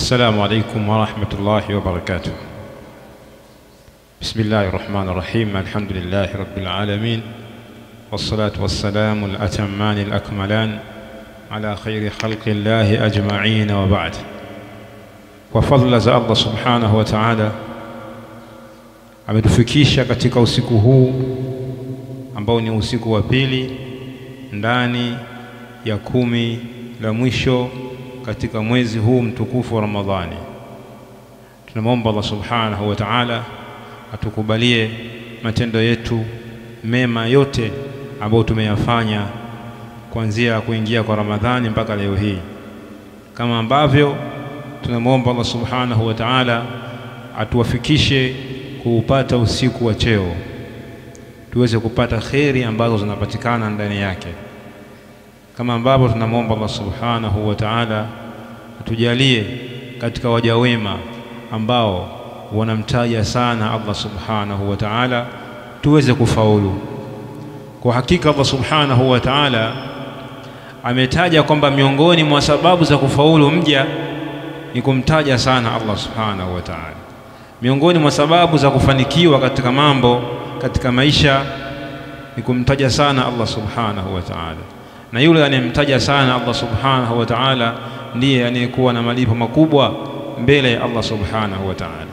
السلام عليكم ورحمة الله وبركاته. بسم الله الرحمن الرحيم. الحمد لله رب العالمين، والصلاة والسلام الأتمان الأكملان على خير خلق الله أجمعين، وبعد. Kwa za Allah subhanahu wa ta'ala ametufikisha katika usiku huu ambao ni usiku wa pili ndani ya 10 la mwisho katika mwezi huu mtukufu wa Ramadhani. Tunamwomba Allah subhanahu wa ta'ala atukubalie matendo yetu mema yote ambayo tumeyafanya kuanzia kuingia kwa Ramadhani mpaka leo hii, kama ambavyo tunamwomba Allah subhanahu wa ta'ala atuwafikishe kuupata usiku wa cheo, tuweze kupata kheri ambazo zinapatikana ndani yake, kama ambavyo tunamwomba Allah subhanahu wa ta'ala atujalie katika waja wema ambao wanamtaja sana Allah subhanahu wa ta'ala, tuweze kufaulu. Kwa hakika Allah subhanahu wa ta'ala ametaja kwamba miongoni mwa sababu za kufaulu mja ni kumtaja sana Allah subhanahu wa ta'ala. Miongoni mwa sababu za kufanikiwa katika mambo, katika maisha, ni kumtaja sana Allah subhanahu wa ta'ala. Na yule anayemtaja sana Allah subhanahu wa ta'ala ndiye anayekuwa na malipo makubwa mbele ya Allah subhanahu wa ta'ala.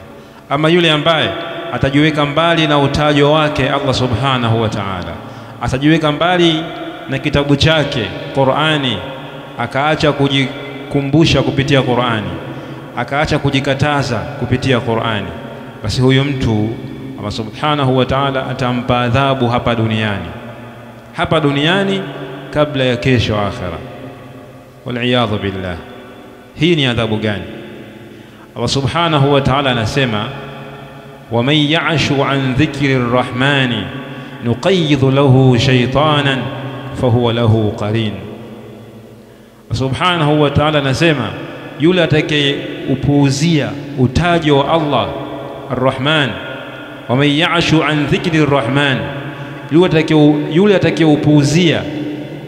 Ama yule ambaye atajiweka mbali na utajo wake Allah subhanahu wa ta'ala, atajiweka mbali na kitabu chake Qur'ani, akaacha kujikumbusha kupitia Qur'ani, akaacha kujikataza kupitia Qur'ani, basi huyo mtu Allah subhanahu wa ta'ala atampa adhabu hapa duniani, hapa duniani kabla ya kesho akhira, wal'iyadhu billah. Hii ni adhabu gani? Allah subhanahu wa ta'ala anasema, waman ya'shu an dhikri rrahmani nuqayyid lahu shaytanan fahuwa lahu qarin. Subhanahu wa ta'ala anasema yule atakayeupuuzia utajo wa Allah arrahman, waman ya'shu an dhikri rrahman, yule atakayeupuuzia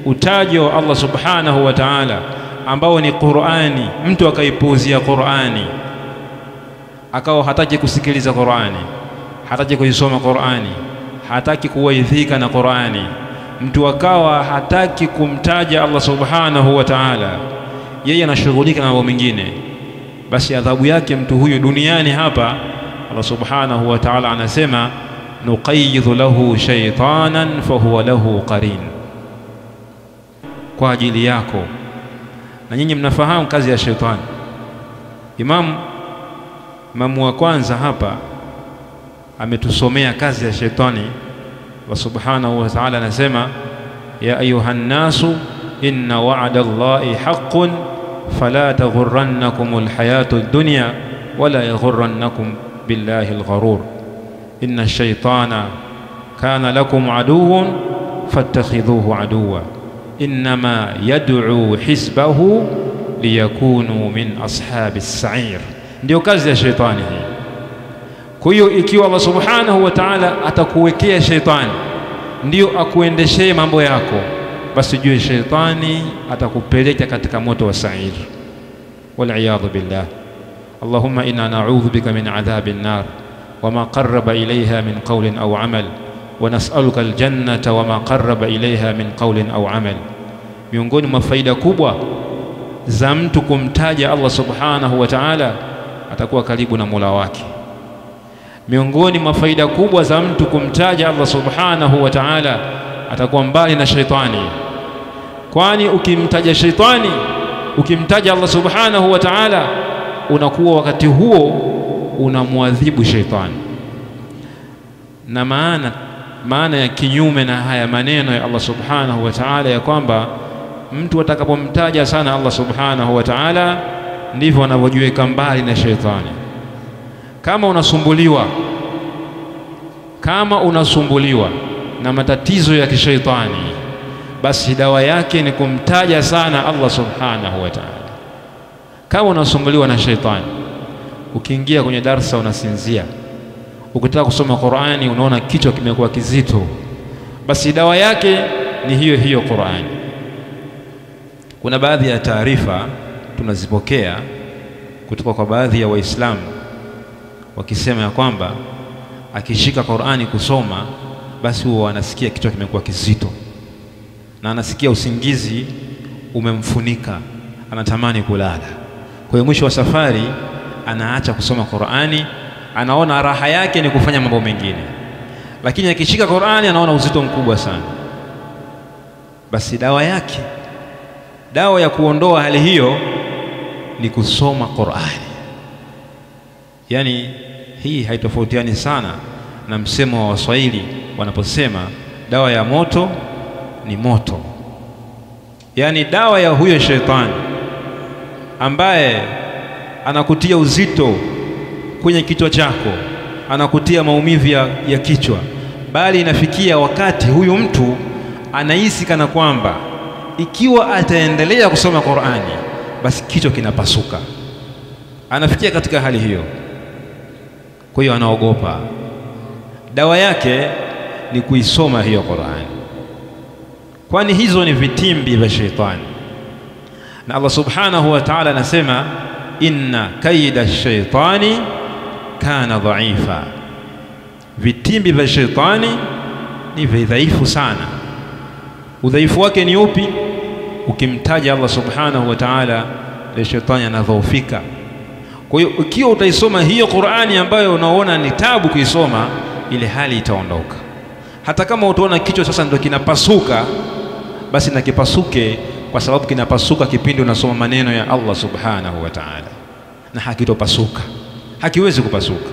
utajo wa Allah subhanahu wa ta'ala ambao ni Qur'ani, mtu akaipuuzia Qur'ani, akawa hataki kusikiliza Qur'ani, hataki kuisoma Qur'ani, hataki kuwaidhika na Qur'ani, mtu akawa hataki kumtaja Allah subhanahu wa ta'ala, yeye anashughulika na mambo mengine, basi adhabu yake mtu huyu duniani hapa, Allah subhanahu wa ta'ala anasema nuqayyid lahu shaytanan fahuwa lahu qarin, kwa ajili yako. Na nyinyi mnafahamu kazi ya shetani. Imamu wa kwanza hapa ametusomea kazi ya shetani. Wa subhanahu wa ta'ala anasema, ya ayuhan nasu inna wa'da Allahi haqqun fala taghurrannakum alhayatu ad-dunya wala yaghurrannakum billahi al-gharur inna ash-shaytana kana lakum aduwwan fattakhidhuhu aduwwa innama yad'u hizbahu liyakunu min ashabis sa'ir. Ndio kazi ya shetani hii. Kwa hiyo ikiwa Allah subhanahu wa ta'ala atakuwekea shetani ndio akuendeshee mambo yako, basi jue shetani atakupeleka katika moto wa sa'ir, wal billah. Allahumma inna na'udhu bika min adhabin nar wama qarraba ilayha min qawlin aw amal wa nas'aluka aljannata wama qarraba ilayha min qawlin aw amal. Miongoni mwa faida kubwa za mtu kumtaja Allah subhanahu wa ta'ala, atakuwa karibu na Mola wake. Miongoni mwa faida kubwa za mtu kumtaja Allah subhanahu wa ta'ala, atakuwa mbali na shaitani. Kwani ukimtaja shaitani, ukimtaja Allah subhanahu wa ta'ala, unakuwa wakati huo unamwadhibu shaitani. Na maana ya kinyume na haya maneno ya Allah subhanahu wa ta'ala ya kwamba mtu atakapomtaja sana Allah subhanahu wa ta'ala ndivyo anavyojiweka mbali na shaitani. Kama unasumbuliwa na matatizo ya kishaitani, basi dawa yake ni kumtaja sana Allah subhanahu wa ta'ala. Kama unasumbuliwa na shaitani, ukiingia kwenye darsa unasinzia, ukitaka kusoma Qur'ani unaona kichwa kimekuwa kizito, basi dawa yake ni hiyo hiyo Qur'ani. Kuna baadhi ya taarifa tunazipokea kutoka kwa baadhi ya Waislamu wakisema ya kwamba akishika Qur'ani kusoma basi huwa anasikia kichwa kimekuwa kizito na anasikia usingizi umemfunika, anatamani kulala. Kwa hiyo mwisho wa safari anaacha kusoma Qur'ani, anaona raha yake ni kufanya mambo mengine, lakini akishika Qur'ani anaona uzito mkubwa sana. Basi dawa yake, dawa ya kuondoa hali hiyo ni kusoma Qur'ani. Yani hii haitofautiani sana na msemo wa Waswahili wanaposema dawa ya moto ni moto. Yani dawa ya huyo shetani ambaye anakutia uzito kwenye kichwa chako, anakutia maumivu ya kichwa, bali inafikia wakati huyu mtu anahisi kana kwamba ikiwa ataendelea kusoma Qur'ani basi kichwa kinapasuka. Anafikia katika hali hiyo, kwa hiyo anaogopa. Dawa yake ni kuisoma hiyo Qur'ani, kwani hizo ni vitimbi vya shetani. Na Allah subhanahu wa ta'ala anasema inna kaida shaitani kana dhaifa, vitimbi vya shetani ni vidhaifu sana. Udhaifu wake ni upi? Ukimtaja Allah subhanahu wa ta'ala, ile shetani anadhoofika. Kwa hiyo ukiwa utaisoma hiyo Qur'ani ambayo unaona ni tabu kuisoma, ile hali itaondoka. Hata kama utaona kichwa sasa ndio kinapasuka, basi na kipasuke, kwa sababu kinapasuka kipindi unasoma maneno ya Allah subhanahu wa ta'ala, na hakitopasuka, hakiwezi kupasuka,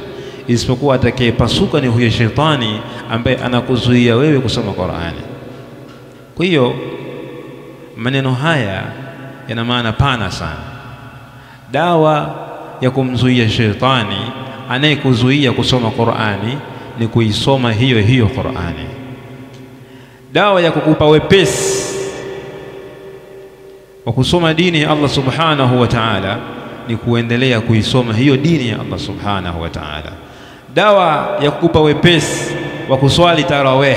isipokuwa atakayepasuka ni huyo shetani ambaye anakuzuia wewe kusoma Qur'ani. Kwa hiyo maneno haya yana maana pana sana. Dawa ya kumzuia shetani anayekuzuia kusoma Qur'ani ni kuisoma hiyo hiyo Qur'ani. Dawa ya kukupa wepesi wa kusoma dini ya Allah subhanahu wa ta'ala ni kuendelea kuisoma hiyo dini ya Allah subhanahu wa ta'ala. Dawa ya kukupa wepesi wa kuswali tarawih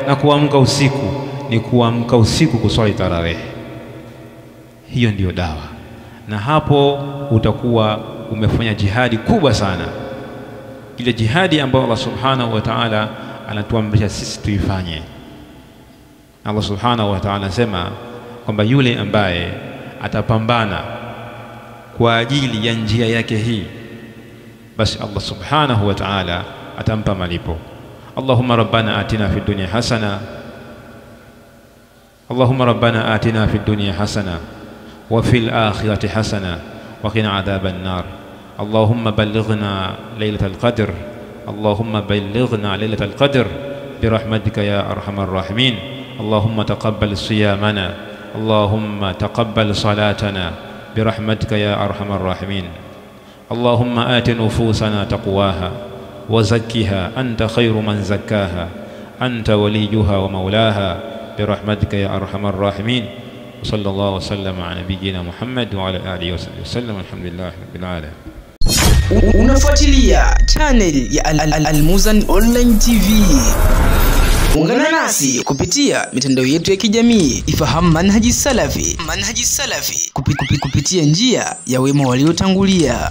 na kuamka usiku ni kuamka usiku kuswali tarawih. Hiyo ndiyo dawa, na hapo utakuwa umefanya jihadi kubwa sana, ile jihadi ambayo Allah subhanahu wa ta'ala anatuamrisha sisi tuifanye. Allah subhanahu wa ta'ala anasema kwamba yule ambaye atapambana kwa ajili ya njia yake hii, basi Allah subhanahu wa ta'ala atampa malipo. Allahumma rabbana atina fid dunya hasana, Allahumma rabbana atina fid dunya hasana wa fil akhirati hasana wa qina adhaban nar. Allahumma ballighna laylatal qadr, Allahumma ballighna laylatal qadr birahmatika ya arhamar rahimin. Allahumma taqabbal siyamana, Allahumma taqabbal salatana birahmatika ya arhamar rahimin. Allahumma ati nufusana taqwaha wa zakkiha anta khairu man zakkaha anta waliyuha wa maulaha birahmatika ya arhamar rahimin. Sallallahu wasallam ala nabiyyina Muhammad wa ala alihi wa sahbihi wasallam. Alhamdulillahi rabbil alamin. Unafuatilia channel ya Al-Muzan Online TV. Ungana nasi kupitia mitandao yetu ya kijamii. Ifahamu manhaji salafi, manhaji salafi kupitia njia ya wema waliotangulia.